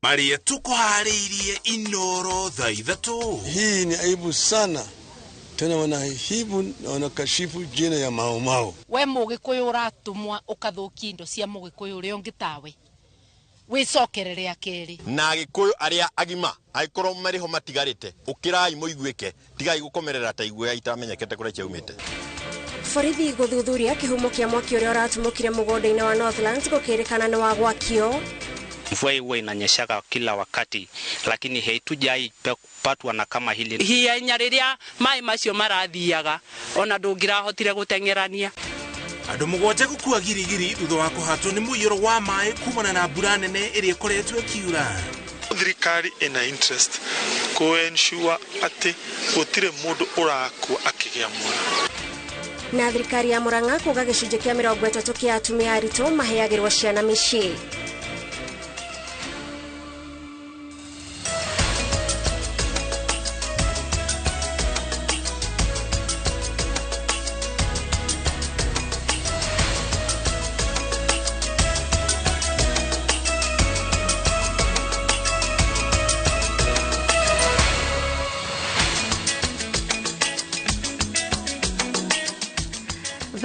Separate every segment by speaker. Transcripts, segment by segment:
Speaker 1: Marĩa tukuharĩirie Inoro thaa 3.
Speaker 2: Hii ni aibu sana. Tena wanaibu na wanakashifu jina ya Mau Mau.
Speaker 3: We Mũgĩkũyũ ũratũmwa ũkathũkia indo cia Mũgĩkũyũ ũrĩa ũngĩ tawe. Wĩcokerere akerĩ.
Speaker 4: Na Agĩkũyũ arĩa agima angĩkorwo marĩ ho matigarĩte, ũkĩrai mũiguĩke, tigai gũkomerera ta iguoya itamenyekete kũrĩa ciaumĩte.
Speaker 5: Borithi gũthuthuria kĩhumo kĩa mwaki ũrĩa ũratumũkire mũgũnda-inĩ wa Northlands gũkĩrĩkana nĩ wa gwakio.
Speaker 6: Mvua huwa inanyeshaga kila wakati, lakini haitujai patwa na kama hili.
Speaker 3: Hinya rĩrĩa maĩ macio marathiaga ona ndũngĩrahotire gũteng'erania.
Speaker 1: Andũ 7 gũkua Girigiri thutha wa kũhatwo nĩ mũiyũro wa maĩ kumana na mbura nene ĩrĩa ĩkoretwo ĩkiura.
Speaker 7: Thirikari ina interest ku ensure atĩ gũtirĩ mũndũ ũrakua akĩgĩa mwana.
Speaker 5: Na thirikari ya Murang'a kuga gĩcunjĩ kĩa 30 kĩa atumia aritũ maheagĩrwo ciana mĩciĩ.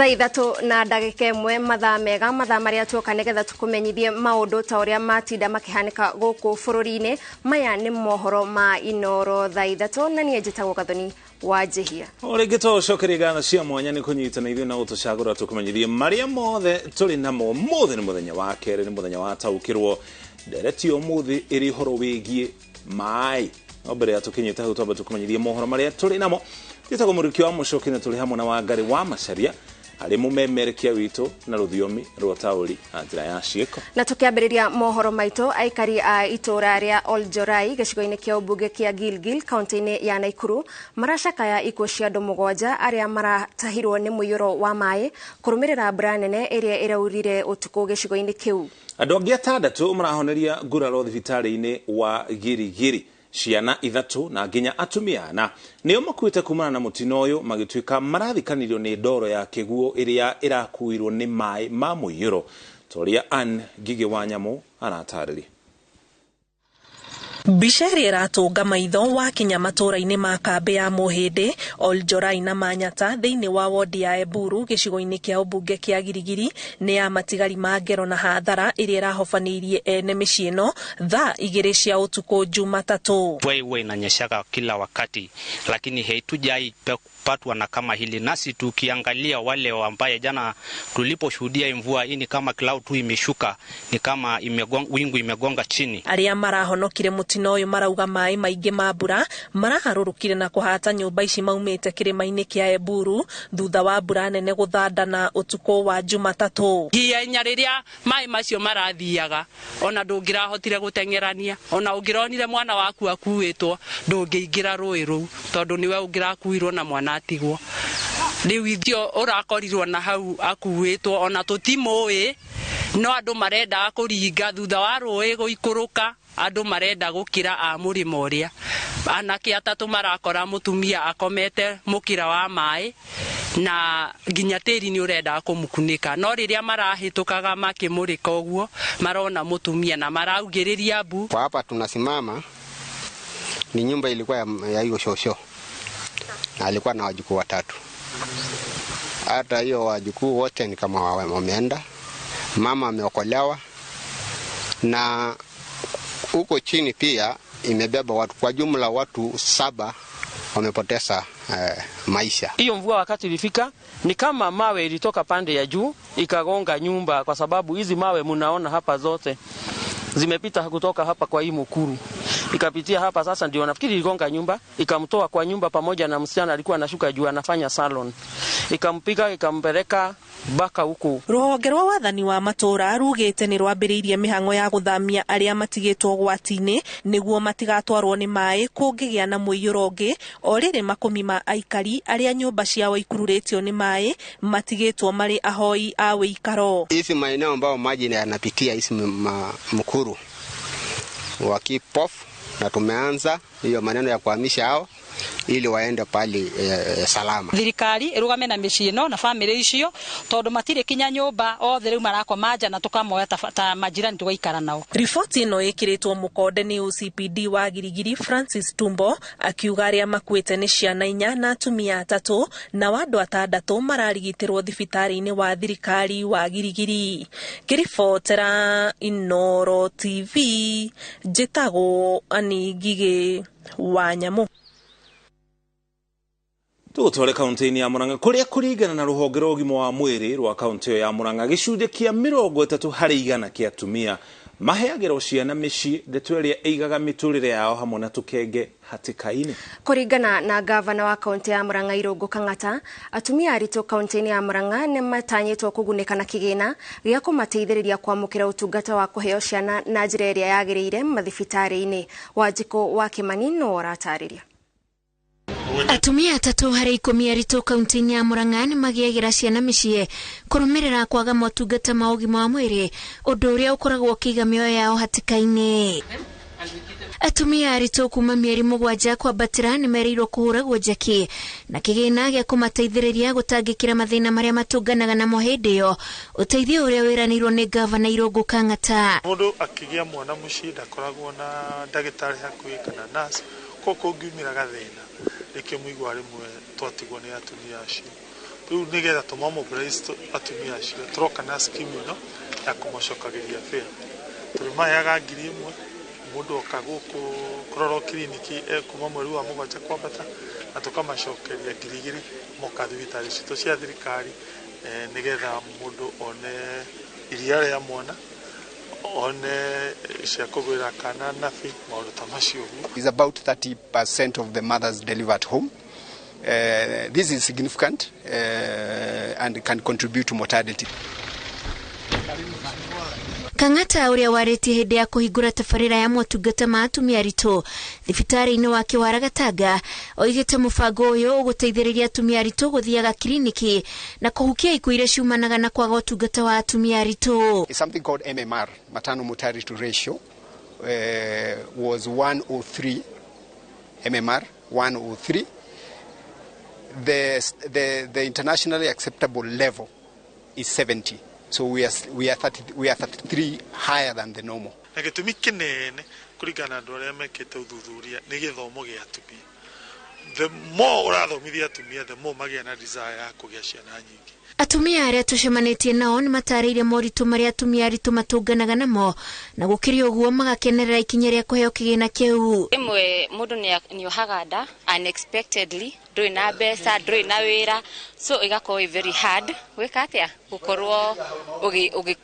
Speaker 5: Thaa 3 na ndagĩka 1 mathaa mega mathaa marĩa tuoka nĩgetha tũkũmenyithie maũndũ ta ũrĩa matinda makĩhanĩka gũkũ bũrũri-inĩ. Maya nĩ mohoro ma Inoro thaa 3 na niĩ njĩtagwo Gathoni wa Njihia.
Speaker 8: O rĩngĩ tũcokerie ngatho cia mwanya nĩ kũnyitana ithuĩ na gũtũcagũra tũkũmenyithie marĩa mothe tũrĩ namo. Ũmũthĩ nĩ mũthenya wa kerĩ, nĩ mũthenya wa taũkĩrwo. Ndereti ũmũthĩ ĩrĩ ũhoro wĩgiĩ maĩ. No mbere ya tũkinyĩte hau twambe tũkũmenyithie mohoro marĩa tũrĩ namo. Njĩtagwo Mũrĩki wa Mũcoki na tũrĩ hamwe na Wangari wa Macharia arĩ mũmemerekia witũ na rũthiomi rwa taũri na njĩra ya ciĩko.
Speaker 5: Na tũkĩambĩrĩria mohoro maitũ, aikari a itũra rĩa Oljorai gĩcigo-inĩ kĩa ũmbunge kĩa Gilgil kaunti-inĩ ya Naikuru maracakaya ikuũ cia andũ 7 arĩa maratahirwo nĩ mũiyũro wa maĩ kũrũmĩrĩra mbura nene ĩrĩa ĩraurire ũtukũ gĩcigo-inĩ kĩu.
Speaker 8: Andũ angĩ 6 marahoneria nguraro thibitarĩ-inĩ wa Girigiri. Ciana 3 na nginya atumia 4 nĩo makuĩte kumana na mũtino ũyũ magĩtuĩka marathikanirio nĩ ndoro ya kĩguũ ĩrĩa ĩrakuirwo nĩ maĩ ma mũiyũro. Toria Ann Ngigĩ wa Nyamũ aratarĩria.
Speaker 9: Mbica ĩrĩa ĩratũnga maitho wakinya matũũra-inĩ ma kambĩ ya Mũhĩndĩ, Oljorai na Manyata thĩinĩ wa wodi ya Eburu gĩcigo-inĩ kĩa ũmbunge kĩa Girigiri nĩ ya matigari ma ngero na hathara ĩrĩa ĩrahobanĩirie ene mĩciĩ ĩno thaa 2 cia ũtukũ Jumatatũ.
Speaker 6: Mvua huwa inanyeshaga kila wakati, lakini haitujai patwa na kama hili. Nasi tukiangalia wale ambaye jana tuliposhuhudia mvua hii ni kama cloud tu imeshuka, ni kama wingu imegonga chini.
Speaker 9: Arĩa marahonokire mũtino ũyũ marauga maĩ maingĩ ma mbura maraharũrũkire na kũhata nyũmba ici maumĩte kĩrĩma-inĩ kĩa Eburu thutha wa mbura nene gũthandana ũtukũ wa Jumatatũ.
Speaker 3: Hinya rĩrĩa maĩ macio marathiaga ona ndũngĩrahotire gũteng'erania, ona ũngĩronire mwana waku akuĩtwo ndũngĩingĩra rũĩ rũu tondũ nĩwe ũngĩrakuirwo na mwana atigwo. Rĩu ithio ũrakorirwo na hau akuĩtwo ona tũtimũĩ, no andũ marendaga kũringa thutha wa rũĩ gũikũrũka, andũ marenda gũkĩra a mũrĩmo ũrĩa. Anake 3 marakora mũtumia akomete mũkĩra wa maĩ na nginya tĩri nĩ ũrendaga kũmũkunĩka, no rĩrĩa marahĩtũkaga makĩmũrĩka ũguo marona mũtumia na maraugĩrĩria mbu.
Speaker 10: Kwa hapa tunasimama ni nyumba ilikuwa ya hiyo shosho na alikuwa na wajukuu 3. Hata hiyo wajukuu wote ni kama wameenda, mama ameokolewa, na huko chini pia imebeba watu, kwa jumla watu 7 wamepoteza maisha.
Speaker 11: Hiyo mvua wakati ilifika ni kama mawe ilitoka pande ya juu ikagonga nyumba, kwa sababu hizi mawe mnaona hapa zote zimepita kutoka hapa kwa hii mukuru ikapitia hapa. Sasa ndio nafikiri iligonga nyumba, ikamtoa kwa nyumba pamoja na msichana alikuwa anashuka juu anafanya salon, ikampiga ikampeleka baka huku.
Speaker 9: Rũhonge rwa wathani wa matũũra rugĩte nĩ rwambĩrĩirie mĩhang'o ya gũthamia arĩa matigĩtwo ũgwati-inĩ nĩguo matigatwarwo nĩ maĩ kũngĩgĩa na mũiyũro ũngĩ, o rĩrĩ makũmi ma aikari arĩa nyũmba ciao ikururĩtio nĩ maĩ matigĩtwo marĩ ahoi a wĩikaro.
Speaker 10: Hizi maeneo ambao maji yanapitia hizi mkuru wa Kipofu, na tumeanza hiyo maneno ya kuhamisha hao, ili waende pali salama.
Speaker 12: Thirikari irugame na mĩciĩ ĩno na famĩlĩ icio tondu matirĩ kinya nyũmba othe rĩu marakoma nja na tũkamoya ta majirani tũgaikara nao.
Speaker 9: Riboti ĩno ĩkĩrĩtwo mũkonde nĩ OCPD wa Girigiri Francis Tumbo akiuga arĩa makuĩte nĩ ciana 4 na atumia 3 na andũ 6 mararigitĩrwo thibitarĩ-inĩ wa thirikari wa Girigiri. Ngĩribotera Inooro TV njĩtagwo Annie Ngigĩ wa Nyamũ.
Speaker 8: Tũgũtware kaunti-inĩ ya Murang'a kũrĩa kũringana na rũhonge rwa ũgima wa mwĩrĩ rwa kaunti ĩyo ya Murang'a gĩcunjĩ kĩa 30% kĩa atumia maheagĩrwo ciana mĩciĩ, ndeto ĩrĩa ĩigaga mĩtũrĩre yao hamwe na tũkenge hatĩka-inĩ.
Speaker 5: Kũringana na gavana wa kaunti ya Murang'a Irũngũ Kang'ata, atumia aritũ kaunti-inĩ ya Murang'a nĩ matanyĩtwo kũgunĩka na kĩgĩna gĩa kũmateithĩrĩria kwamũkĩra ũtungata wa kũheo ciana na njĩra ĩrĩa yagĩrĩire mathibitarĩ-inĩ. Wanjikũ wa Kĩmani no ũratarĩria.
Speaker 13: Atumia 3 harĩ 10 aritũ kaunti-inĩ ya Murang'a nĩ magĩagĩra ciana mĩciĩ kũrũmĩrĩra kwaga motungata ma ũgima wa mwĩrĩ, ũndũ ũrĩa ũkoragwo ũkĩiga mĩoyo yao hatĩka-inĩ. Atumia aritũ kuma mĩeri 7 kwambatĩra nĩ merĩirwo kũhũragwo njeki na kĩgĩna gĩa kũmateithĩrĩria gũtangĩkĩra mathĩna marĩa matũnganaga namo hĩndĩ ĩyo, ũteithio ũrĩa wĩranĩirwo nĩ gavana Irũngũ Kang'ata.
Speaker 7: Mũndũ akĩgĩa mwana mũciĩ ndakoragwo na ndagĩtarĩ hakuhĩ kana nurse, koguo kũngiumĩra gathĩna rĩkĩo mũigua rĩmwe twatigwo nĩ atumia acio. Rĩu nĩgetha tũmamobilize atumia acio tũroka na scheme ĩno ya kũmacokagĩria fare. Tũrĩmaheaga 1,000 mũndũ oka gũkũ kũrorwo kiriniki kuma mweri wa 7 kwambata, na tũkamacokeria 2,000 moka thibitarĩ citũ cia thirikari nĩgetha mũndũ one iria rĩa mwana, one cia kũgũrĩra kana nabi, maũndũ ta macio ũguo.
Speaker 14: Is about 30% of the mothers deliver at home. This is significant and can contribute to mortality.
Speaker 13: Kang'ata ũrĩa warĩtie hĩndĩ ya kũhingũra tabarĩra ya motungata ma atumia aritũ thibitarĩ-inĩ wa Kĩwara Gatanga oigĩte mũbango ũyũ ũgũteithĩrĩria atumia aritũ gũthiaga kiriniki na kũhukia ikuũ iria ciumanaga na kwaga ũtungata wa atumia aritũ.
Speaker 14: It's something called MMR, maternal mortality ratio, was 103, MMR 103. The internationally acceptable level is 70. So we are 33 higher than the normal.
Speaker 7: Na gĩtũmi kĩnene kũringana na andũ arĩa mekĩte ũthuthuria nĩ gĩthomo gĩa atumia. The more ũrathomithia atumia, the more magĩa na desire ya kũgĩa ciana nyingĩ.
Speaker 13: Atumia arĩa tũcemanĩtie nao nĩ matarĩirie moritũ marĩa atumia aritũ matũnganaga namo, na gũkĩrĩ ũguo magakenerera ikinya rĩa kũheo kĩgĩna kĩu.
Speaker 15: Rĩmwe mũndũ nĩohaga nda unexpectedly, ndũrĩ na mbeca, ndũrĩ na wĩra, so ĩgakorwo ĩ very hard gwĩka atĩa, gũkorwo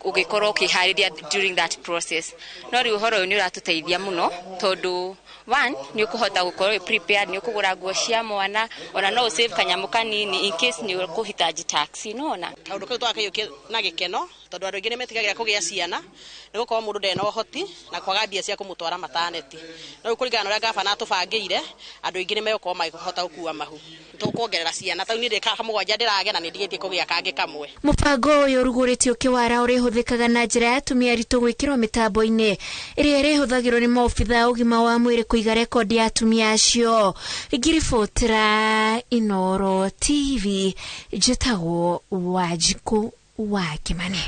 Speaker 15: ũgĩkorwo ũkĩharĩria during that process. No rĩu ũhoro ũyũ nĩ ũratũteithia mũno tondũ one, nĩ ũkũhota gũkorwo wĩ prepared, nĩ ũkũgũra nguo cia mwana, ona no ũsave kanyamũ kanini in case nĩ ũkũhitaji taxi, nona.
Speaker 16: Kaũndũ kau twakaiyũkia na gĩkeno tondũ andũ aingĩ nĩ metigagĩra kũgĩa ciana nĩ gũkorwo mũndũ ndarĩ na ũhoti na kwaga mbia cia kũmũtwara mataneti. No rĩu kũringana na ũrĩa gavana atũbangĩire, andũ aingĩ nĩ megũkorwo makĩhota gũkua mahu. Tũkuongerera ciana ta niĩ ndĩ ka 7 ndĩragĩa na nĩ ndigĩtie kũgĩa kangĩ kamwe.
Speaker 13: Mũbango ũyũ ũrugũrĩtio Kĩwara ũrĩhũthĩkaga na njĩra ya atumia aritũ gwĩkĩrwo mĩtambo-inĩ ĩrĩa ĩrĩhũthagĩrwo nĩ maobitha a ũgima wa mwĩrĩ kũiga rekondi ya atumia acio. Ngiribotera Inooro TV, njĩtagwo Wanjikũ wa Kĩmani.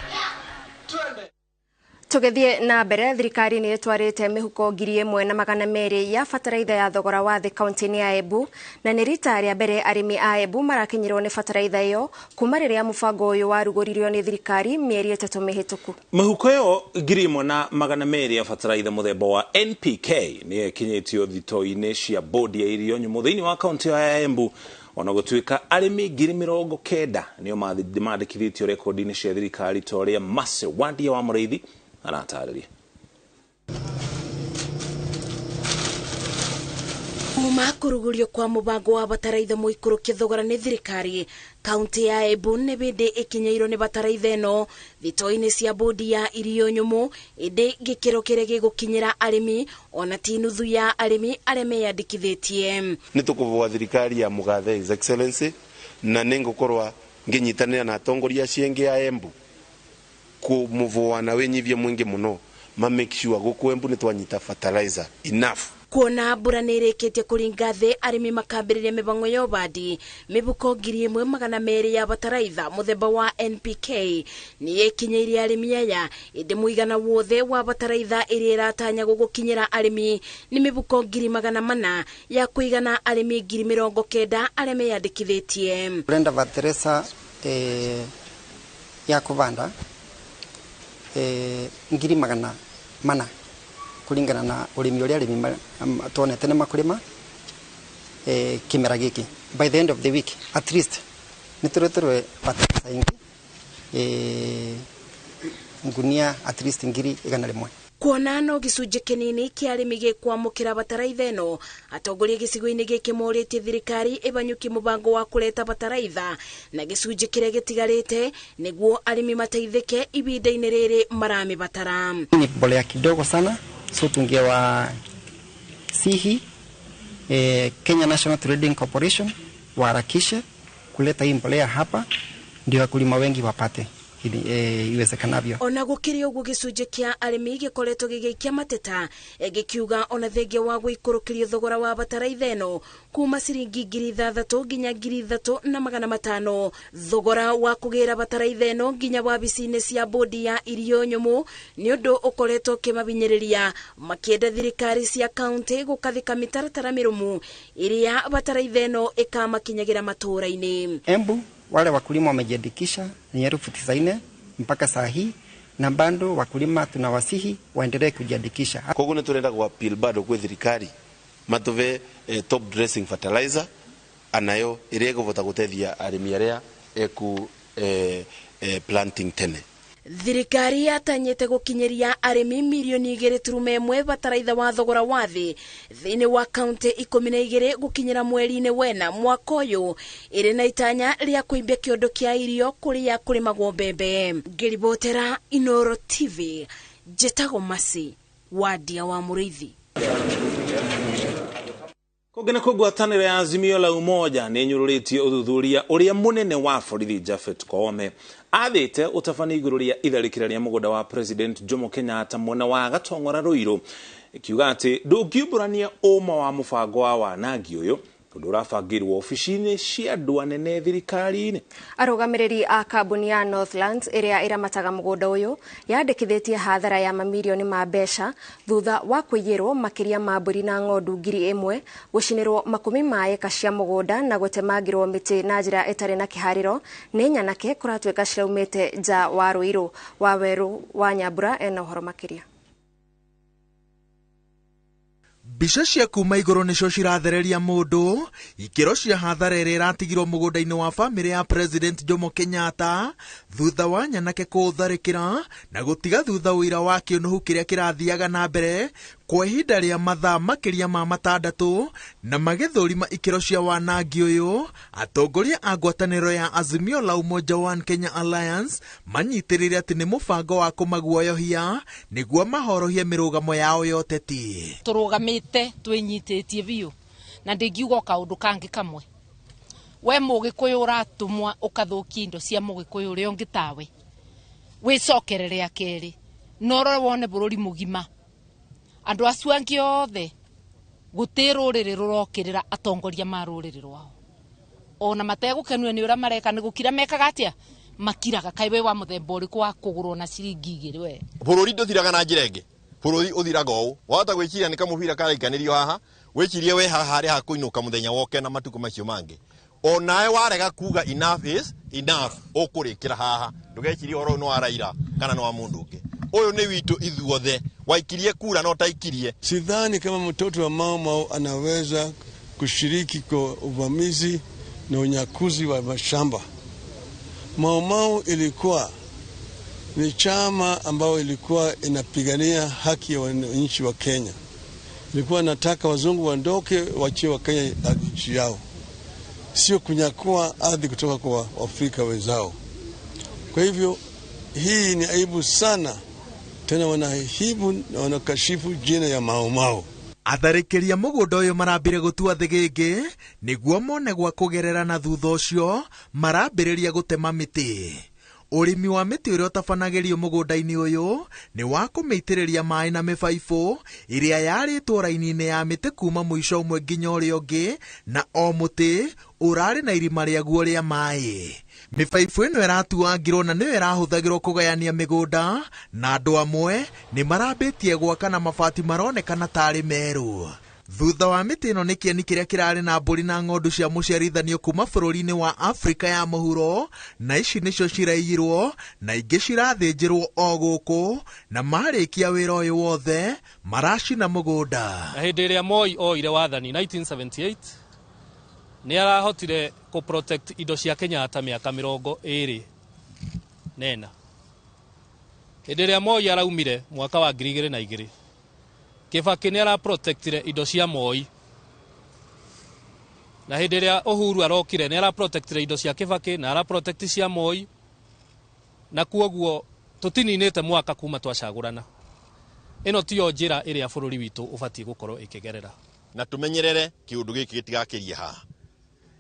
Speaker 5: Tũgĩthiĩ na mbere, thirikari nĩ ĩtwarĩte mĩhuko 1,200 ya bataraitha ya thogora wa thĩ kaunti-inĩ ya Embu, na nĩ rita rĩa mbere arĩmi a Embu marakinyĩrwo nĩ bataraitha ĩyo kuma rĩrĩa mũbango ũyũ warugũririo nĩ thirikari mĩeri 3 mĩhĩtũku.
Speaker 8: Mĩhuko ĩyo 1,200 ya bataraitha mũthemba wa NPK nĩ ĩkinyĩtio thito-inĩ cia bodi ya irio nyũmũ thĩinĩ wa kaunti ya Embu, ona gũtuĩka arĩmi 90,000 nĩo mandĩkithĩtio rekondi-inĩ cia thirikari ta ũrĩa Mercy Wandia wa Mũrĩithi aratarĩria.
Speaker 17: Kuma kũrugũrio kwa mũbango wa bataraitha mũikũrũkie thogora nĩ thirikari, kaunti ya Embu nĩ bĩndĩ ĩkinyĩirwo nĩ bataraitha ĩno thito-inĩ cia bodi ya irio nyũmũ, ĩndĩ gĩkĩro kĩrĩa gĩgũkinyĩra arĩmi ona ti nuthu ya arĩmi arĩa meyandĩkithĩtie.
Speaker 18: Nĩ tũkũvoa thirikari ya mũgathe His Excellency na nĩngũkorwa ngĩnyitanĩra na atongoria acio angĩ a Embu kũmũvoa na wĩnyivia mwingĩ mũno ma make sure gũkũ Embu nĩ twanyita fertilizer enough.
Speaker 17: Kuona mbura nĩ ĩrĩkĩtie kũringa thĩ, arĩmi makambĩrĩria mĩbango ya ũbandi. Mĩbuko 1200 ya bataraitha mũthemba wa NPK nĩ ĩkinyĩirie arĩmi aya, ĩndĩ mũigana wothe wa bataraitha ĩrĩa ĩratanyagwo gũkinyĩra arĩmi nĩ mĩbuko 400,000 ya kũigana arĩmi 90,000 arĩa meyandĩkithĩtie.
Speaker 19: Urenda bateresa ya kũbanda 400,000 kulingana na urimi uria arimi tuonete ni makurima kimera giki. By the end of the week at least nitureterwe bateresa ingi ngunia at least 100,000.
Speaker 17: Kuona no gĩcunjĩ kĩnini kĩa arĩmi gĩkwamũkĩra bataraitha ĩno, atongoria gĩcigo-inĩ gĩkĩ morĩtie thirikari ĩbanyũkie mũbango wa kũreta bataraitha na gĩcunjĩ kĩrĩa gĩtigarĩte nĩguo arĩmi mateithĩke ihinda-inĩ rĩrĩ maramĩbatara.
Speaker 19: Ni mbolea kidogo sana, so tungewasihi Kenya National Trading Corporation waharakishe kuleta hii mbolea hapa ndio wakulima wengi wapate iwezekanavyo.
Speaker 17: Ona gukiri uguo gicunjĩ kĩa arĩmi gĩkoretwo gĩgĩikia mateta gĩkiuga ona thengia wa gũikũrũkĩrio thogora wa bataraitha ĩno kuma ciringi 6,000 nginya 3,500, thogora wa kũgĩra bataraitha ĩno nginya wabici-inĩ cia bodi ya irio nyũmũ nĩ ũndũ ũkoretwo ũkĩmabinyĩrĩria, makĩenda thirikari cia kaunti gũkathĩka mĩtaratara mĩrũmu ĩrĩa bataraitha ĩno ĩkamakinyagĩra matũũra-inĩ.
Speaker 19: Embu wale wakulima wamejiandikisha ni 94,000 mpaka saa hii, na bado wakulima tunawasihi waendelee kujiandikisha.
Speaker 18: Koguo nĩ turenda gwa appeal bado kwĩ thirikari matuve top dressing fertilizer anayo ĩrĩa ĩkũvota gũteithia arĩmi arĩa eku planting tene.
Speaker 17: Thirikari yatanyĩte gũkinyĩria arĩmi mirioni 2.1 bataraitha wa thogora wa thĩ thĩinĩ wa kaunti 12 gũkinyĩra mweri-inĩ wena mwaka ũyũ, ĩrĩ na itanya rĩa kũimbia kĩondo kĩa irio kũrĩa kũrĩmagwo mbembe. Ngĩribotera Inoro TV, njĩtagwo Masi Wadia wa Mũrĩithi.
Speaker 8: Kũngĩ nĩ ngwatanĩro ya Azimio la Umoja nĩ ĩnyũrũrĩtie ũthuthuria ũrĩa mũnene wa borithi Japhet Koome athĩte ũtabania igũrũ rĩa itharĩkĩra rĩa mũgũnda wa President Jomo Kenyatta mwena wa Gatong'ora Ruiru, ikiuga atĩ ndũngiumbũrania ũma wa mũbango wa wanangi ũyũ ũndũ ũrabangĩirwo obici-inĩ cia andũ anene thirikari-inĩ.
Speaker 5: Arũgamĩrĩri a kambuni ya Northlands ĩrĩa ĩramataga mũgũnda ũyũ yandĩkithĩtie hathara ya mamirioni ma mbeca thutha wa kũiyĩrwo makĩria ma mbũri na ng'ondu 1,000, gũcinĩrwo makũmi ma ĩka cia mũgũnda na gũtemangĩrwo mĩtĩ na njĩra ĩtarĩ na kĩharĩro nĩ nyanake kũratuĩka ciraumĩte nja wa Ruiru. Wawerũ wa Nyambura ena ũhoro makĩria.
Speaker 20: Mbica cia kuma igũrũ nĩcio cirathereria mũndũ ikĩro cia hathara ĩrĩa ĩratigirwo mũgũnda-inĩ wa bamĩrĩ ya President Jomo Kenyatta thutha wa nyanake kũũtharĩkĩra na gũtiga thutha ũira wa kĩũnũhu kĩrĩa kĩrathiaga na mbere kwa ihinda rĩa mathaa makĩria ma 6 na magĩthũrima ikĩro cia wanangi ũyũ. Atongoria a ngwatanĩro ya Azimio la Umoja One Kenya Alliance manyitĩrĩire atĩ nĩ mũbango wa kũmaguoyohia nĩguo mahorohie mĩrũgamo yao ya ũteti.
Speaker 21: Tũrũgamĩte twĩnyitĩtie biũ na ndingiuga o kaũndũ kangĩ kamwe. We mũgĩkũyũ ũratũmwa ũkathũkia indo cia mũgĩkũyũ ũrĩa ũngĩ tawe, wĩcokerere akerĩ na ũrore wone bũrũri mũgima andũ acio angĩ othe gũtĩ rũrĩrĩ rũrokĩrĩra atongoria ma rũrĩrĩ rwao, ona mategũkenio nĩ ũrĩa mareka nĩ gũkira mekaga atĩa, makiraga. Kaĩ wĩ wa mũthemba ũrĩkũ wa kũgũrwo na ciringi 2 we?
Speaker 4: Bũrũri ndũthiraga na njĩra ĩngĩ, bũrũri ũthiraga ũũ. Wahota gwĩciria nĩ kamũbira karaikanĩrio haha, wĩcirie we haha harĩa hakũinũka mũthenya woke na matukũ macio mangĩ. Onawe warega kuga enough is enough, ũkũrĩkĩra haha. Ndũgecirie ũhoro ũyũ nĩ wa Raila kana nĩ wa mũndũ ũngĩ. Ũyũ nĩ witũ ithuothe, waikirie kura no taikirie.
Speaker 2: Sidhani kama mtoto wa Mau Mau anaweza kushiriki kwa uvamizi na unyakuzi wa mashamba. Mau Mau ilikuwa ni chama ambao ilikuwa inapigania haki ya wananchi wa Kenya. Ilikuwa nataka wazungu waondoke, waachie wa Kenya nchi yao, sio kunyakua ardhi kutoka kwa Afrika wenzao. Kwa hivyo hii ni aibu sana, tena wanahibu na wanakashifu jina ya Mau Mau.
Speaker 20: Atharĩkĩria mũgũnda ũyũ marambire gũtua thĩgĩngĩ nĩguo mone gwa kũgerera, na thutha ũcio marambĩrĩria gũtema mĩtĩ. Ũrĩmi wa mĩtĩ ũrĩa ũtabanagĩrio mũgũnda-inĩ ũyũ nĩ wa kũmĩitĩrĩria maĩ na mĩbaibũ ĩrĩa yarĩtwo raini-inĩ ya mĩtĩ kuma mũico ũmwe nginya ũrĩa ũngĩ, na o mũtĩ ũrarĩ na irima rĩaguo rĩa maĩ. Mĩbaibũ ĩno ĩratuangirwo na nĩyo ĩrahũthagĩrwo kũgayania mĩgũnda, na andũ amwe nĩ marambĩtie gwaka na mabati maronekana tarĩ merũ. Thutha wa mĩtĩ ĩno nĩ kĩeni kĩrĩa kĩrarĩ na mbũri na ng'ondu cia mũciarithanio kuma bũrũri-inĩ wa Afrika ya mũhuro, na ici nĩcio ciraiyirwo na ingĩ cirathĩnjĩrwo o gũkũ, na marĩkia wĩra ũyũ wothe maracina mũgũnda.
Speaker 1: Na hĩndĩ ĩrĩa Moi oire wathani 1978 nĩ arahotire kũ protect indo cia Kenyatta mĩaka 24. Hĩndĩ ĩrĩa Moi araumire mwaka wa 2002, Kibaki nĩ araprotectire indo cia Moi. Na hĩndĩ ĩrĩa Uhuru arokire nĩ araprotectire indo cia Kibaki na araprotect cia Moi, na kuoguo tũtininĩte mwaka kuma twacagũrana. Ĩno tiyo njĩra ĩrĩa bũrũri witũ ũbatiĩ gũkorwo ĩkĩgerera.
Speaker 4: Na tumenyerere kiundu giki gitigakirie haha.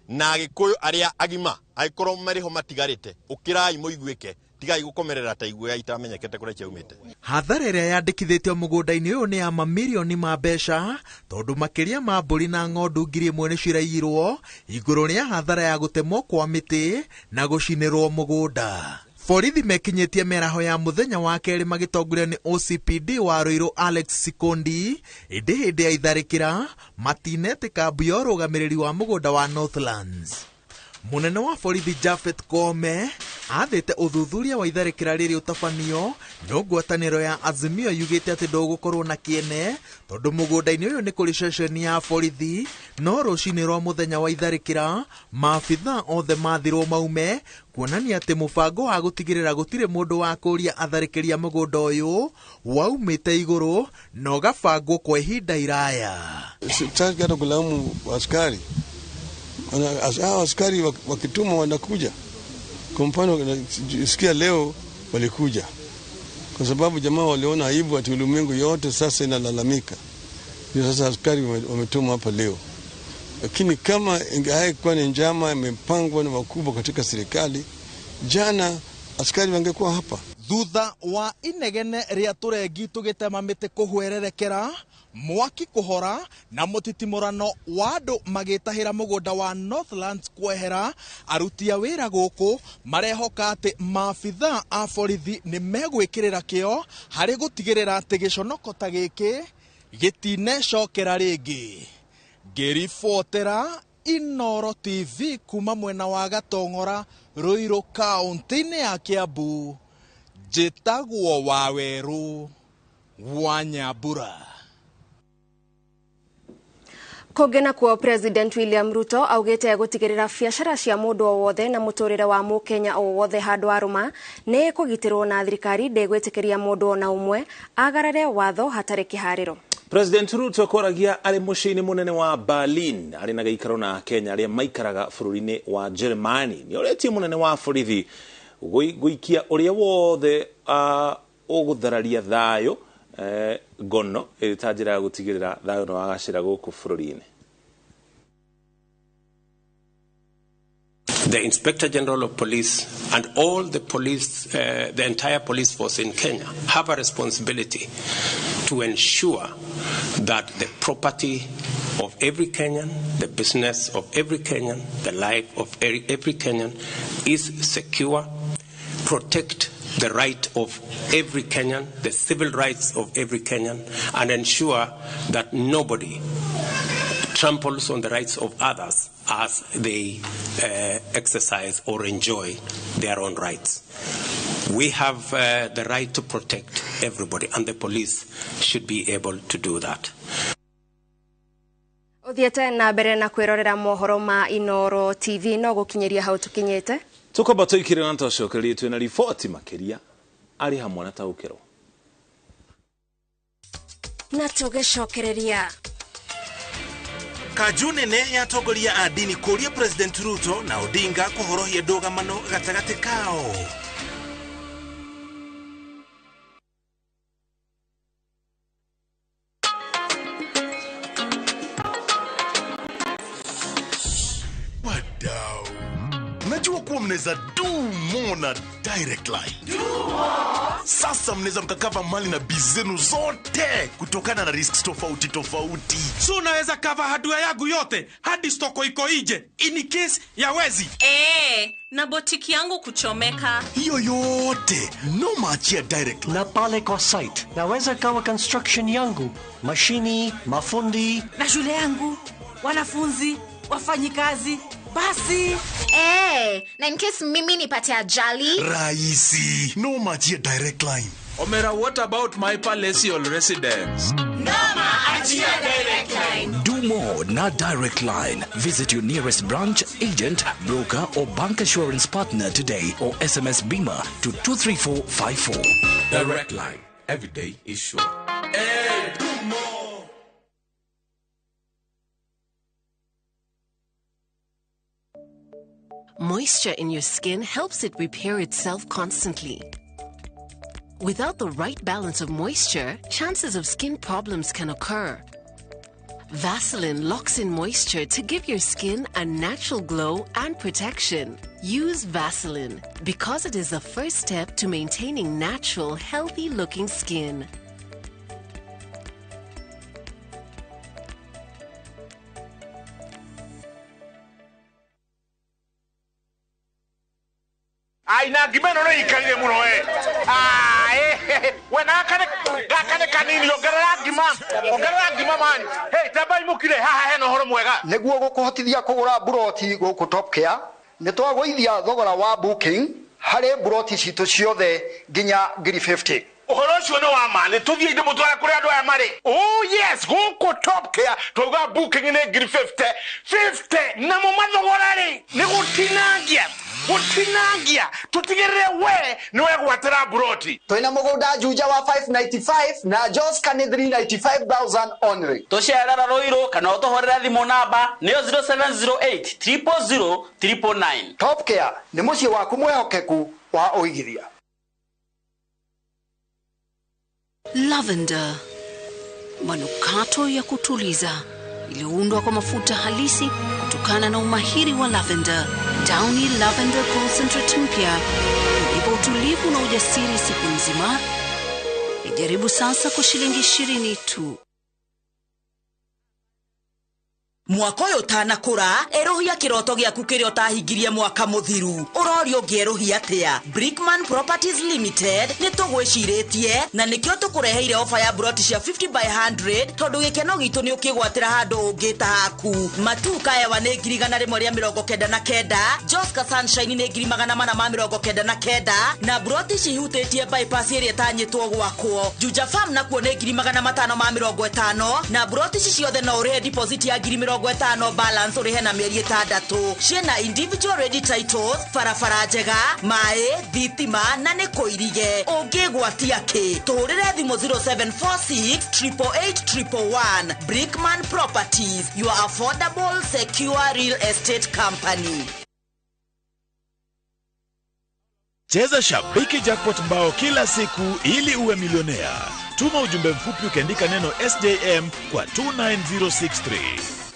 Speaker 4: Na Agikuyu aria agima angĩkorwo marĩ ho matigarĩte, ũkĩrai mũiguĩke, tigai gũkomerera ta iguoya itamenyekete kũrĩa ciaumĩte.
Speaker 20: Hathara ĩrĩa yandĩkithĩtio mũgũnda-inĩ ũyũ nĩ ya mamirioni ma mbeca, tondũ makĩria ma mbũri na ng'ondu 1000 nĩ ciraiyirwo igũrũ rĩa hathara ya gũtemwo kwa mĩtĩ na gũcinĩrwo mũgũnda. Borithi mekinyĩtie mĩaraho ya mũthenya wa kerĩ magĩtongorio nĩ OCPD wa Ruiru Alex Sikondi, ĩndĩ hĩndĩ ya itharĩkĩra matinetĩka mbu ya ũrũgamĩrĩri wa mũgũnda wa Northlands. Mũnene wa borithi Japhet Koome athĩte ũthuthuria wa itharĩkĩra rĩrĩ ũtabanio, no ngwatanĩro ya Azimio yugĩte atĩ ndũgũkorwo na kĩene tondũ mũgũnda-inĩ ũyũ nĩ kũrĩ ceceni ya borithi, no rũcinĩ rwa mũthenya wa itharĩkĩra maabithaa othe mathirwo maume, kuonania atĩ mũbango wa gũtigĩrĩra gũtirĩ mũndũ wa kũria atharĩkĩria mũgũnda ũyũ waumĩte igũrũ na ũgabangwo kwa ihinda iraya.
Speaker 2: Sitaki hata kulaumu askari. Askari wakituma wanakuja. Kwa mfano sikia leo walikuja kwa sababu jamaa waliona aibu ati ulimwengu yote sasa inalalamika. Ndio sasa askari wametuma hapa leo. Lakini kama haikuwa ni njama imepangwa na wakubwa katika serikali, jana askari wangekuwa hapa.
Speaker 20: Thutha wa inegene rĩa tũrengi tũgĩtema mĩtĩ kũhwererekera, mwaki kũhora na mũtitimũrano wa andũ magĩtahĩra mũgũnda wa Northlands kwehera, aruti a wĩra gũkũ marehoka atĩ maabithaa a borithi nĩ megwĩkĩrĩra kĩo harĩ gũtigĩrĩra atĩ gĩconoko ta gĩkĩ gĩtinecokera rĩngĩ. Ngĩribotera Inooro TV kuma mwena wa Gatong'ora, Ruiru kaunti-inĩ ya Kiambu, njĩtagwo Wawerũ wa Nyambura.
Speaker 5: Kũngĩ nakuo, President William Ruto augĩte gũtigĩrĩra biacara cia mũndũ o wothe na mũtũrĩre wa mũkenya o wothe handũ arũma nĩ kũgitĩrwo na thirikari ndĩgwĩtĩkĩria mũndũ ona ũmwe agarare watho hatarĩ kĩharĩro.
Speaker 8: President Ruto akoragia arĩ mũciĩ-inĩ mũnene wa Berlin arĩ na gĩikaro na Kenya arĩa maikaraga bũrũri-inĩ wa Germany. Nĩ oretie mũnene wa borithi gũikia ũrĩa wothe ũgũthararia thayũ ngono ĩrĩ ta njĩra ya gũtigĩrĩra thayũ nĩ wagacĩra gũkũ bũrũri-inĩ.
Speaker 22: The Inspector General of Police and all the police, the entire police force in Kenya have a responsibility to ensure that the property of every Kenyan, the business of every Kenyan, the life of every Kenyan is secure, protect the right of every Kenyan, the civil rights of every Kenyan, and ensure that nobody tramples on the rights of others as they exercise or enjoy their own rights. We have the right to protect everybody, and the police should be able to do that.
Speaker 5: Uthiete na mbere na kwirorera mohoro ma Inooro TV no gukinyiria hau tukinyite.
Speaker 8: Tukamba tuikire na twacokerie twina riboti makiria ari hamwe na taukirwo.
Speaker 5: Na tugicokereria
Speaker 23: Kanju nene ya atongoria a ndini kũria President Ruto na Odinga kũhorohia ndũgamano gatagatĩ kao.
Speaker 24: Wadau, najua kuwa
Speaker 3: mnaweza do more na Direct Line. Do more. Sasa mnaweza mkacover mali na biz zenu zote kutokana na risks tofauti tofauti.
Speaker 6: So unaweza cover hardware yangu yote hadi stoko iko ije in case ya wezi.
Speaker 9: Na botiki yangu kuchomeka.
Speaker 3: Hiyo yote noma achia Direct Line.
Speaker 11: Na pale kwa site naweza cover construction yangu, mashini, mafundi
Speaker 24: na shule yangu, wanafunzi, wafanyikazi. Basi.
Speaker 25: Na in case mimi nipate ajali.
Speaker 3: Rahisi. Noma achia Direct Line.
Speaker 6: Omera, what about my palatial residence?
Speaker 24: Noma achia Direct Line.
Speaker 26: Do more na Direct Line. Visit your nearest branch, agent, broker or bank assurance partner today or SMS BIMA to 23454.
Speaker 27: Direct Line. Every day is sure.
Speaker 6: Hey, do more.
Speaker 28: Moisture in your skin helps it repair itself constantly. Without the right balance of moisture, chances of skin problems can occur. Vaseline locks in moisture to give your skin a natural glow and protection. Use Vaseline because it is the first step to maintaining natural, healthy-looking skin.
Speaker 6: Aina ngima no ikarire muno we. We gakane kanini ongerera ngima man. Hey, tamba imukire haha hena horo mwega.
Speaker 29: Niguo gukuhotithia kugura buroti guku Top Care ni twagũithia thogora wa booking harĩ buroti citũ ciothe nginya 50.
Speaker 6: Ũhoro ũcio nĩ wa ma, nĩ tũthiĩ ndĩmũtware kũrĩ andũ aya marĩ. Oh yes, gũkũ Top Care twauga booking nĩ 50 50 namo mathogora rĩ nĩ gũtinangia gũtinangia tũtigĩrĩre we nĩ wegwatĩra buroti.
Speaker 29: Twĩna mũgũnda Juja wa 595 na Joska nĩ 395,000 only.
Speaker 30: Tũcerera Ruiru kana ũtũhũrĩre thimũ namba nĩyo 0708 000 999.
Speaker 29: Top Care nĩ mũciĩ waku mwĩhokeku wa ũigithia.
Speaker 28: Lavender, manukato ya kutuliza iliyoundwa kwa mafuta halisi kutokana na umahiri wa lavender. Downy Lavender Concentrate mpya unipa utulivu na ujasiri siku nzima. Ijaribu sasa kwa shilingi 20 tu.
Speaker 31: Mwaka ũyũ ũtanakũra erũhia kĩroto gĩaku kĩrĩa ũtahingirie mwaka mũthiru. Ũrorio ũngĩerũhia atĩa? Brickman Properties Limited nĩ tũgwĩcirĩtie na nĩkĩo tũkũreheire ofa ya buroti cia 50 by 100 tondũ gĩkeno gitũ nĩ ũkĩgwatĩra handũ ũngĩta haku. Matuka Ewa nĩ 199, Joska Sunshine nĩ 499 na buroti cihutĩtie bypass ĩrĩa ĩtanyĩtwo gwakwo. Juja Farm nakuo nĩ 550 na buroti ici ciothe no ũrĩhe deposit ya 50 balance ũrĩhe na mĩeri 6. Ciĩna individual ready titles, barabara njega, maĩ, thitima na nĩ kũirige. Ũngĩgwatia kĩ? Tũhũrĩre thimũ 0746 888 111. Brickman Properties, your affordable, secure real estate company.
Speaker 32: Cheza Shabiki Jackpot mbao kila siku ili uwe milionea. Tuma ujumbe mfupi ukiandika neno SJM kwa 29063.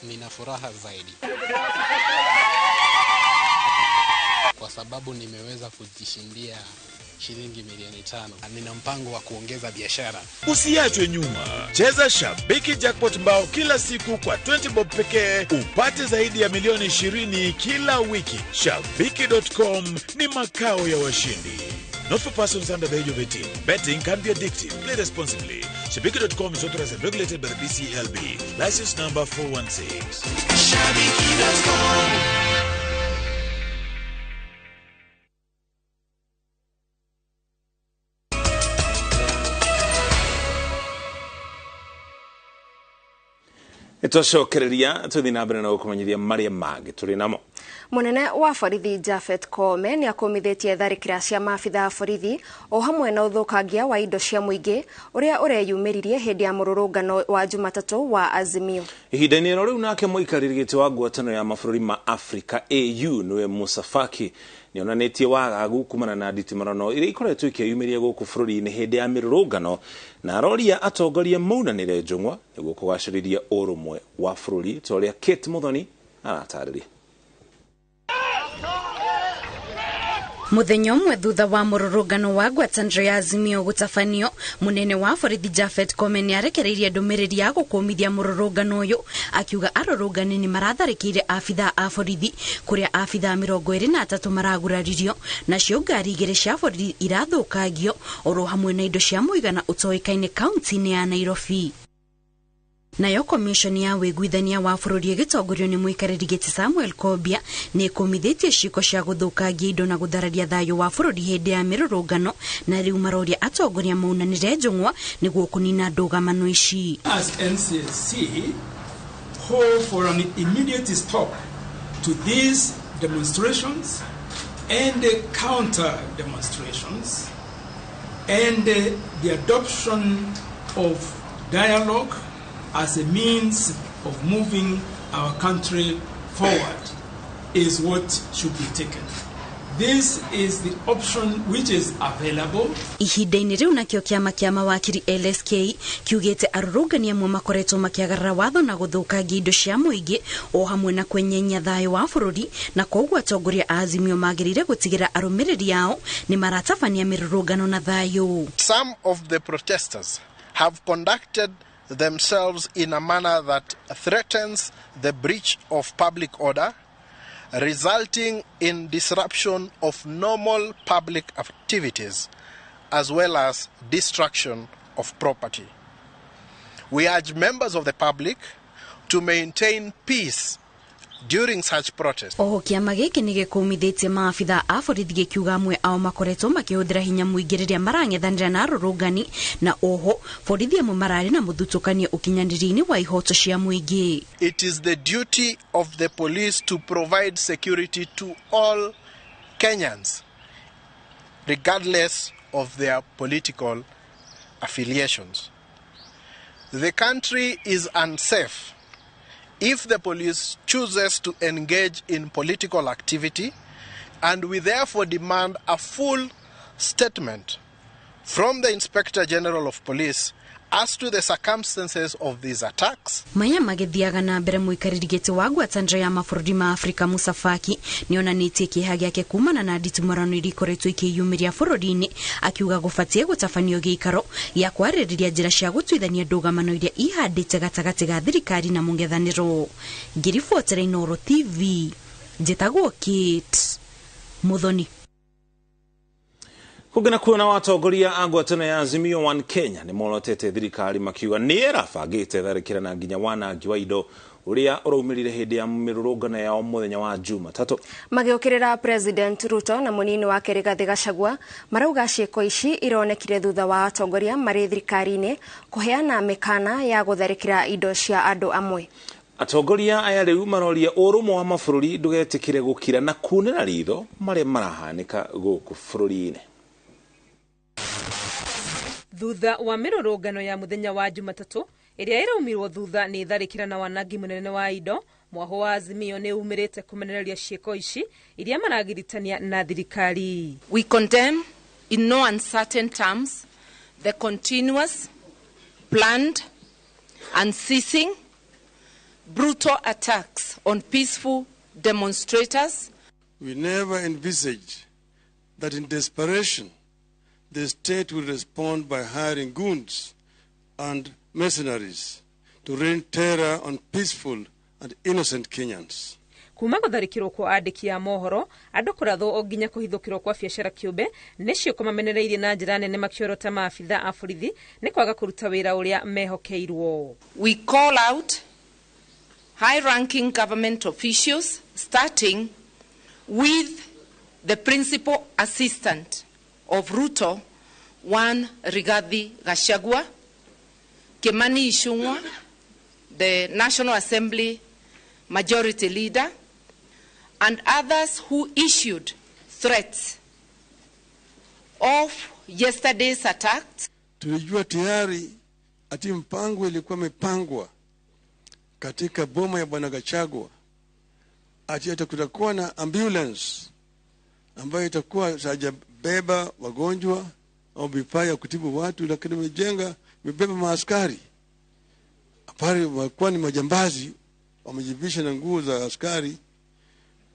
Speaker 33: Nina furaha zaidi kwa sababu nimeweza kujishindia shilingi milioni 5. Nina mpango wa kuongeza biashara.
Speaker 32: Usiachwe nyuma. Cheza Shabiki Jackpot mbao kila siku kwa 20 bob pekee upate zaidi ya milioni 20 kila wiki. Shabiki.com ni makao ya washindi. Not for persons under the age of 18. Betting can be addictive. Play responsibly. Shabiki.com is authorized and regulated by the BCLB. License number 416.
Speaker 23: Shabiki.com.
Speaker 8: Twacokereria tuthi na mbere na gukumenyithia maria mangi turi namo.
Speaker 5: Munene wa borithi Japhet Koome ni akomithitie tharikira cia maabitha a borithi o hamwe na uthukangia wa indo cia muingi uria ureyumiririe hindi ya mururungano wa Jumatatu wa Azimio.
Speaker 8: Ihinda-inĩ ro riu nake muikarĩri gĩtĩ wa ngwatanĩro ya mabũrũri ma Afrika AU niwe Musa Faki nĩonanĩtie wagagu kumana na nditimũrano iria ikoretwo ikĩyumĩria gũkũ bũrũri-inĩ hĩndĩ ya mĩrũrũngano na aroria atongoria maunanĩre njũng'wa nĩguo kũgacĩrithia ũrũmwe wa bũrũri ta ũrĩa Kate Muthoni aratarĩria.
Speaker 1: Muthenya ũmwe thutha wa mũrũrũngano wa ngwatanĩro ya Azimio gũtabanio, mũnene wa borithi Japhet Koome nĩarekereirie ndũmĩrĩri ya gũkũmithia mũrũrũngano ũyũ, akiuga arũrũngani nĩ maratharĩkĩire abithaa a borithi kũrĩa abithaa 23 maraguraririo, nacio ngari 2 cia borithi irathũkangio oro hamwe na indo cia mũigana ũtoĩkaine kaunti-inĩ ya Nairobi. Nayo komishoni ya wĩiguithania wa bũrũri ĩgĩtongorio nĩ mũikarĩri gĩtĩ Samuel Kobia nĩ ĩkũmithĩtie ciĩko cia gũthũkangia indo na gũthararia thayũ wa bũrũri hĩndĩ ya mĩrũrũngano, na rĩu maroria atongoria maunanĩre njũng'wa nĩguo kũnina ndũgamano ici.
Speaker 4: As NCC call for an immediate stop to these demonstrations and the counter demonstrations and the adoption of dialogue as a means of moving our country forward is what should be taken. This is the option which is available.
Speaker 1: Ihinda-inĩ rĩu nakĩo kĩama kĩa mawakiri LSK kiugĩte arũrũngani amwe makoretwo makĩagarara watho na gũthũkangia indo cia mũingĩ o hamwe na kwenyenya thayũ wa bũrũri, na koguo atongoria a Azimio magĩrĩire gũtigĩra arũmĩrĩri ao nĩ maratabania mĩrũrũngano na thayũ.
Speaker 7: Some of the protesters have conducted themselves in a manner that threatens the breach of public order, resulting in disruption of normal public activities as well as destruction of property. We urge members of the public to maintain peace during such protests.
Speaker 1: Oho kĩama gĩkĩ nĩ gĩkũmithĩtie maabithaa a borithi gĩkiuga amwe ao makoretwo makĩhũthĩra hinya mũingĩ rĩrĩa marang'ethanĩra na arũrũngani, na oho borithi amwe mararĩ na mũthutũkanio ũkinyanĩria-inĩ wa ihoto cia mũingĩ.
Speaker 7: It is the duty of the police to provide security to all Kenyans regardless of their political affiliations. The country is unsafe if the police chooses to engage in political activity, and we therefore demand a full statement from the Inspector General of Police as to the circumstances of these attacks.
Speaker 1: Maya magĩthiaga na mbere, mũikarĩri gĩtĩ wa ngwatanĩro ya mabũrũri ma Afrika Musa Faki nĩonanĩtie kĩeha gĩake kumana na nditimũrano iria ikoretwo ikĩyumĩria bũrũri-inĩ, akiuga gũbatiĩ gũtabanio gĩikaro gĩa kwarĩrĩria njĩra cia gũtuithania ndũgamano iria ihandĩte gatagatĩ ga thirikari na mũng'ethanĩro. Ngĩribotera Inooro TV, njĩtagwo Kate Muthoni.
Speaker 8: Kũngĩ na kuona watongoria a ngwatanĩro ya Azimio One Kenya nĩ morotete thirikari makiuga nĩ ĩrabangĩte tharĩkĩra na nginya wanangi wa indo ũrĩa ũraumĩrire hĩndĩ ya mĩrũrũngano yao mũthenya wa Jumatatũ.
Speaker 5: Magĩũkĩrĩra President Ruto na mũnini wake Rigathĩ Gachagua marauga ciĩko ici ironekire thutha wa atongoria marĩ thirikari-inĩ kũheana mĩkana ya gũtharĩkĩra indo cia andũ amwe.
Speaker 8: Atongoria aya rĩu maroria ũrũmwe wa mabũrũri ndũgetĩkĩre gũkira na kunĩra ritho marĩa marahanĩka gũkũ bũrũri-inĩ.
Speaker 9: Thutha wa mĩrũrũngano ya mũthenya wa Jumatatũ ĩrĩa ĩraumirwo thutha nĩ tharĩkĩra na wanangi mũnene wa indo, mwaho wa Azimio nĩ umĩrĩte kũmenereria ciĩko ici iria maragiritania na thirikari.
Speaker 24: We condemn in no uncertain terms the continuous, planned, unceasing, brutal attacks on peaceful demonstrators.
Speaker 2: We never envisaged that in desperation the state will respond by hiring goons and mercenaries to rain terror on peaceful and innocent Kenyans.
Speaker 9: Kuma gũtharĩkĩrwo kwa andĩki a mohoro, andũ kũrathwo o nginya kũhithũkĩrwo kwa biacara kĩũmbe nĩ ciĩko mamenereirie na njĩra nene makĩorota maabitha a borithi nĩ kwaga kũruta wĩra ũrĩa mehokeirwo.
Speaker 24: We call out high-ranking government officials, starting with the principal assistant of Ruto, one Rigathi Gachagua, Kimani Ichung'wa, the National Assembly Majority Leader, and others who issued threats of yesterday's attacks.
Speaker 2: Tulijua tayari ati mpango ilikuwa imepangwa katika boma ya Bwana Gachagua, ati kutakuwa na ambulance ambayo itakuwa hajabeba wagonjwa au vifaa ya kutibu watu, lakini imejenga imebeba maaskari. Pale walikuwa ni majambazi, wamejivisha na nguo za askari,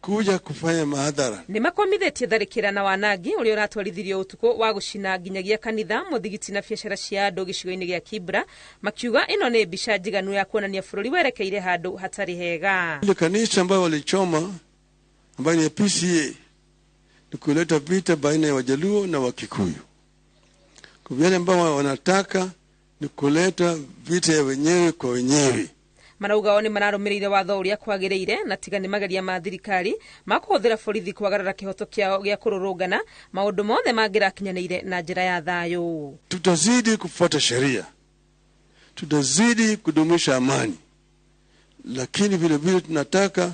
Speaker 2: kuja kufanya mahadhara.
Speaker 10: Nĩ makomithitie tharĩkĩra na wanangi ũrĩa ũratwarithirio ũtukũ wa gũcina nginyagia kanitha, mũthigiti na biacara cia andũ gĩcigo-inĩ gĩa Kibra, makiuga ĩno nĩ mbica njiganu ya kuonania bũrũri werekeire handũ hatarĩ hega.
Speaker 2: Ile kanisa ambayo walichoma ambayo ni PCA ni kuleta vita baina ya Wajaluo na Wakikuyu. Kwa wale ambao wanataka ni kuleta vita ya wenyewe kwa wenyewe.
Speaker 10: Marauga o nĩ mararũmĩrĩire watho ũrĩa kwagĩrĩire na tiga nĩ mageria ma thirikari ma kũhũthĩra borithi kwagarara kĩhoto kĩao gĩa kũrũrũngana, maũndũ mothe mangĩrakinyanĩire na njĩra ya thayũ.
Speaker 2: Tutazidi kufuata sheria, tutazidi kudumisha amani, lakini vile vile tunataka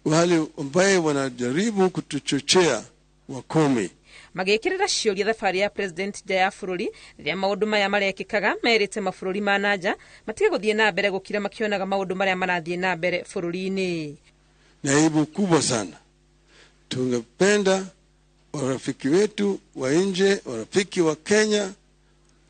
Speaker 2: wale ambaye wanajaribu kutuchochea wakome.
Speaker 10: Magĩkĩrĩra ciũria thabarĩ ya president nja ya bũrũri rĩrĩa maũndũ maya marekĩkaga, merĩte mabũrũri ma nanja matige gũthiĩ na mbere gũkira makĩonaga maũndũ marĩa marathiĩ na mbere bũrũri-inĩ.
Speaker 2: Ni aibu kubwa sana. Tungependa warafiki wetu wa nje, warafiki wa Kenya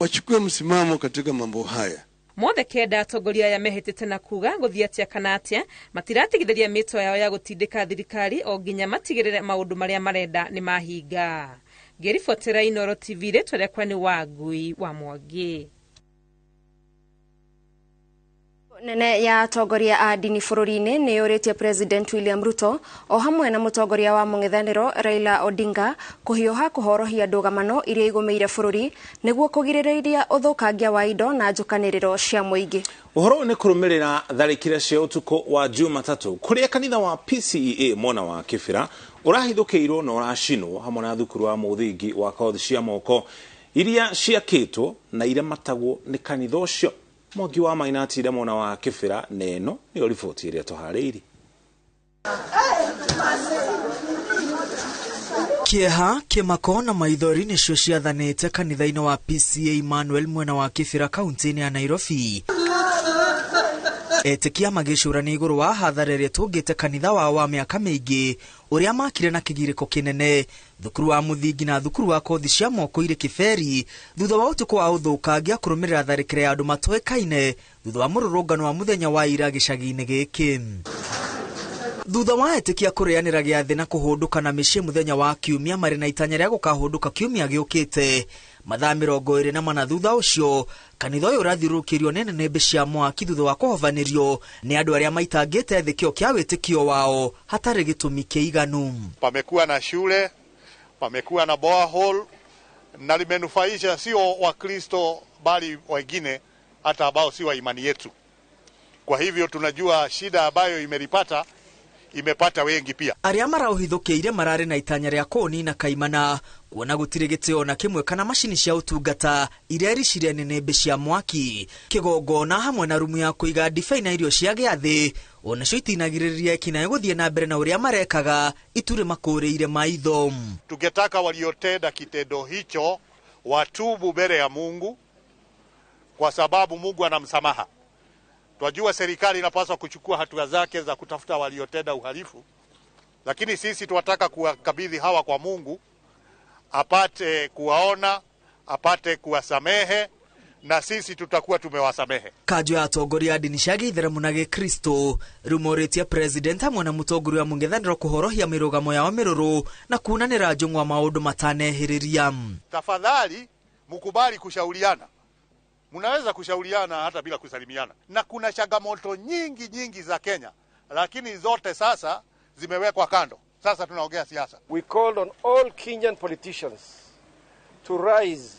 Speaker 2: wachukue msimamo katika mambo haya.
Speaker 10: Mothe kenda atongoria aya mehĩtĩte na kuga gũthiĩ atĩa kana atĩa matiratigithĩria mĩto yao ya gũtindĩka thirikari o nginya matigĩrĩre maũndũ marĩa marenda nĩ mahinga. Ngĩribotera Inooro TV, rĩtwa rĩakwa nĩ Wangui wa Mwangi.
Speaker 5: Nene ya atongoria a ndini bũrũri-inĩ nĩ yũrĩtie President William Ruto o hamwe na mũtongoria wa mũng'ethanĩro Raila Odinga kũhiũha kũhorohia ndũgamano iria igũmĩire bũrũri nĩguo kũgirĩrĩria ũthũkangia wa indo na njũkanĩrĩro cia mũingĩ.
Speaker 8: Ũhoro nĩ kũrũmĩrĩra tharĩkĩra cia ũtukũ wa Jumatatũ kũrĩa kanitha wa PCEA mwena wa Kibera ũrahithũkĩirwo na ũracinwo hamwe na thukuru wa mũthingi wa kothi cia moko iria ciakĩtwo na iramatagwo nĩ kanitha ũcio. Mwangi wa Maina atire mwena wa Kibera neno nĩyo riboti ĩrĩa tũharĩirie.
Speaker 11: Kieha, kĩmako na maithori nĩcio ciathanĩte kanitha-inĩ wa PCA Emmanuel mwena wa Kibera kaunti-inĩ ya Nairobi. Etĩkia magĩcũrania igũrũ wa hathara ĩrĩa ĩtũngĩte kanitha wao wa mĩaka mĩingĩ ũrĩa makire na kĩgirĩko kĩnene, thukuru wa mũthingi na thukuru wa kothi cia moko irĩ Kiberi thutha wa ũtukũ wa ũthũkangia kũrũmĩrĩra tharĩkĩra ya andũ matoĩkaine thutha wa mũrũrũngano wa mũthenya wa ira gĩcagi-inĩ gĩkĩ. Thutha wa etĩkia kũrĩanĩra gĩathĩ na kũhũndũka na mĩciĩ mũthenya wa kiumia marĩ na itanya rĩa gũkahũndũka kiumia gĩũkĩte, mathaa 24 thutha ũcio kanitha ũyũ ũrathiũrũrũkĩirio nĩ nĩnĩmbĩ cia mwaki thutha wa kũhovanĩrio nĩ andũ arĩa maitangĩte thĩ kĩo kĩa wĩtĩkio wao hatarĩ gĩtũmi kĩiganu.
Speaker 12: Pamekuwa na shule, pamekuwa na borehole na limenufaisha sio Wakristo bali wengine hata ambao si wa imani yetu. Kwa hivyo tunajua shida ambayo imelipata imepata wengi pia.
Speaker 11: Arĩa maraũhithũkĩire mararĩ na itanya rĩa kũũnina kaimana kuona gũtirĩ gĩtĩ ona kĩmwe kana macini cia ũtungata iria iricire nĩnĩmbĩ cia mwaki, kĩgongona hamwe na rumu ya kũiga ndibei na irio cia gĩathĩ onacio itinagirĩrĩria ekinaĩ gũthiĩ na mbere na ũrĩa marekaga iturĩ makũrĩire maitho.
Speaker 12: Tungetaka waliotenda kitendo hicho watubu mbele ya Mungu, kwa sababu Mungu anamsamaha. Twajua serikali inapaswa kuchukua hatua zake za kutafuta waliotenda uhalifu, lakini sisi tunataka kuwakabidhi hawa kwa Mungu apate kuwaona, apate kuwasamehe, na sisi tutakuwa tumewasamehe.
Speaker 11: Kanjũ ya atongoria a ndini cia gĩithĩramu na gĩkristo rĩu morĩtie president hamwe na mũtongoria wa mũng'ethanĩro kũhorohia mĩrũgamo yao mĩrũrũ na kunanĩra njũng'wa maũndũ matanehĩrĩria.
Speaker 12: Tafadhali mukubali kushauriana. Mnaweza kushauriana hata bila kusalimiana. Na kuna changamoto nyingi nyingi za Kenya, lakini zote sasa zimewekwa kando. Sasa tunaongea siasa.
Speaker 13: We called on all Kenyan politicians to rise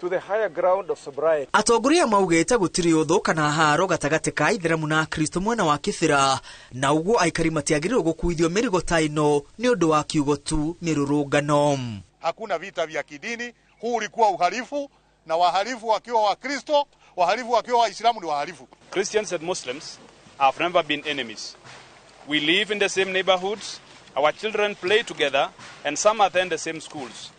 Speaker 13: to the higher ground of sobriety.
Speaker 11: Atongoria maugĩte gũtirĩ ũthũ kana haro gatagatĩ ka ithĩramu na Akristo mwena wa Kibera, na ũguo aikari matiagĩrĩirwo gũkuithio mĩrigo ta ĩno nĩ ũndũ wa kiugo tu mĩrũrũngano.
Speaker 12: Hakuna vita vya kidini, huu ulikuwa uhalifu, na wahalifu wakiwa Wakristo, wahalifu wakiwa Waislamu ni wahalifu.
Speaker 14: Christians and Muslims have never been enemies. We live in the same neighborhoods, our children play together, and some attend the same schools.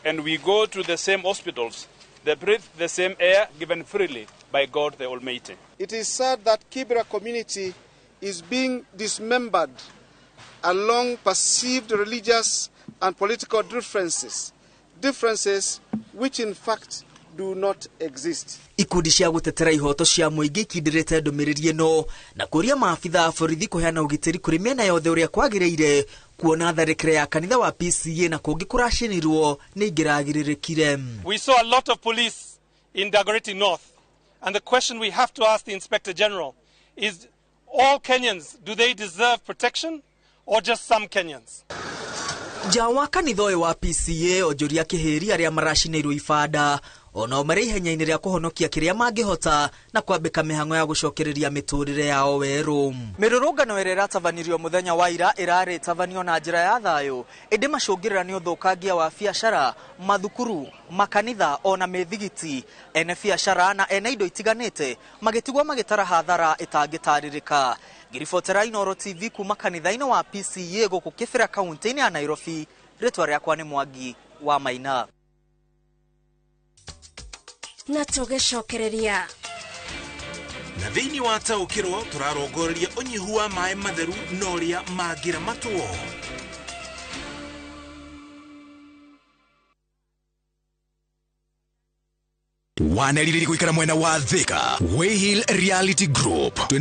Speaker 14: And we go to the same hospitals. They breathe the same air given freely by God the Almighty.
Speaker 7: It is sad that Kibera community is being dismembered along perceived religious and political differences, differences which in fact
Speaker 13: do not exist.
Speaker 11: Ikundi cia gũtetera ihoto cia mũingĩ ikindĩrĩte ndũmĩrĩri ĩno na kũria maabitha a borithi kũheana ũgitĩri kũrĩ mĩena yothe ũrĩa kwagĩrĩire, kuona tharĩkĩra ya kanitha wa PCA na kũngĩ kũracinirwo nĩ ingĩragirĩrĩkire.
Speaker 3: We saw a lot of police in Dagoretti North, and the question we have to ask the Inspector General is, all Kenyans, do they deserve protection or just some Kenyans?
Speaker 11: Nja wa kanitha ũyũ wa PCA onjoria kĩhĩri arĩa maracinĩirwo ibanda onao marĩ ihenya-inĩ rĩa kũhonokia kĩrĩa mangĩhota na kwambĩka mĩhang'o ya gũcokereria mĩtũrĩre yao werũ. Mĩrũrũngano ĩrĩa ĩratabanirio mũthenya wa ira ĩrarĩ ĩtabanio na njĩra ya thayũ, ĩndĩ macũngĩrĩra nĩ ũthũkangia wa biacara, mathukuru, makanitha ona mĩthigiti. Ene biacara na ene indo itiganĩte magĩtigwo magĩtara hathara ĩtangĩtarĩrĩka. Ngĩribotera Inooro TV kuma kanitha-inĩ wa PCA gũkũ Kĩbĩra kaunti-inĩ ya Nairobi, rĩtwa rĩakwa nĩ Mwangi wa Maina.
Speaker 5: Na tũgĩcokereria
Speaker 23: Na thĩinĩ wa taũkĩrwo tũrarongoreria ũnyihu wa maĩ matheru na ũrĩa mangĩramatwo.
Speaker 6: Waneririri gũikara mwena wa Thika, Wayhill Reality Group. Twĩna